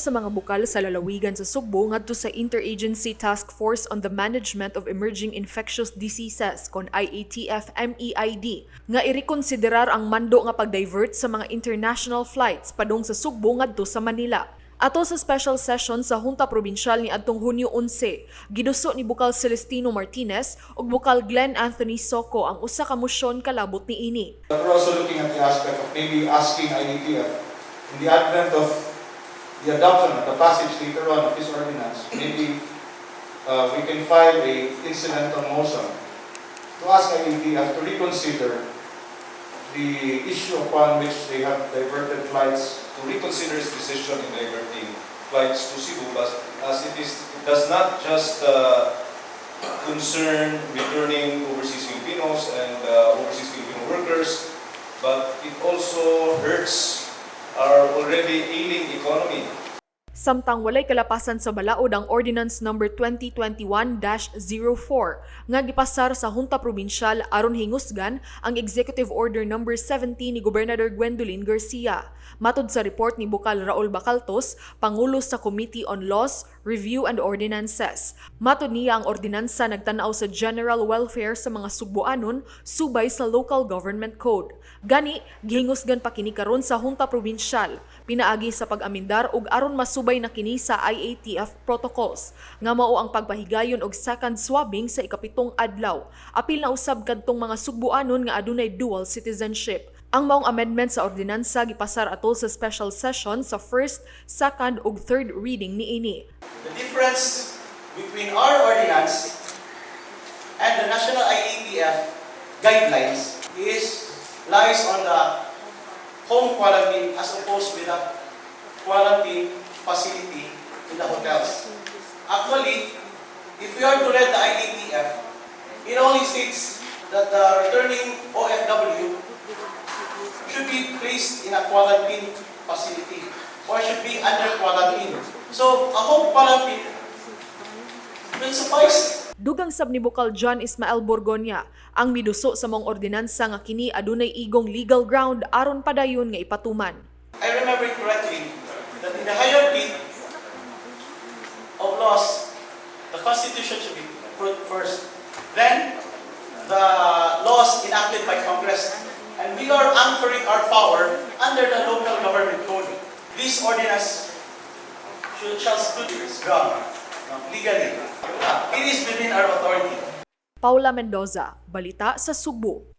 Miadto sa mga bukal sa lalawigan sa Sugbo ngadto sa Interagency Task Force on the Management of Emerging Infectious Diseases kon IATF-MEID nga irekonsiderar ang mando nga pag-divert sa mga international flights padung sa Sugbo ngadto sa Manila. Ato sa special session sa Junta Provincial ni adtong Hunyo 11, giduso ni Bukal Celestino Martinez ug Bukal Glenn Anthony Soco ang usa ka mosyon kalabot niini. But we're also looking at the aspect of maybe asking IATF, in the advent of the adoption of the passage later on of this ordinance, maybe we can file a incidental motion to ask IATF to reconsider the issue upon which they have diverted flights. To reconsider its decision in diverting flights to Cebu, but as it does not just concern returning overseas Filipinos and overseas Filipino workers, but it also hurts our already ailing economy. Samtang walay kalapasan sa balaod ang Ordinance Number 2021-04 nga gipasar sa Junta Provincial aron hingusgan ang Executive Order Number 70 ni Gobernador Gwendolyn Garcia. Matod sa report ni Bukal Raul Bacaltos, pangulo sa Committee on Laws, Review and Ordinances. Matod niya, ang ordinansa nagtan-aw sa general welfare sa mga Sugboanon subay sa Local Government Code. Gani, gihingusgan pa kini karon sa Junta Provincial pinaagi sa pag-amindar ug aron masubay na kini sa IATF protocols nga mao ang pagpahigayon og second swabbing sa ikapitong adlaw. Apil na usab kadtong mga Sugboanon nga adunay dual citizenship. Ang maong amendment sa ordinansa gipasar atol sa special session sa first, second ug third reading niini. The difference between our ordinance and the national IATF guidelines is lies on the home quarantine as opposed with the quarantine facility in the hotels. Actually, if we are to read the IATF, it only states that the returning OFW should be placed in a quarantine facility or should be under quarantine. So, a home quarantine will suffice. Dugang sab ni Bukal John Ismael Borgonia ang miduso sa maong ordinansa nga kini adunay igong legal ground aron padayon nga ipatuman. I remember it correctly that in the hierarchy of laws, the Constitution should be put first. Then, the laws enacted by Congress. And we are anchoring our power under the Local Government Code. This ordinance shall stood its ground legally. It is within our authority. Paula Mendoza, Balita sa Sugbo.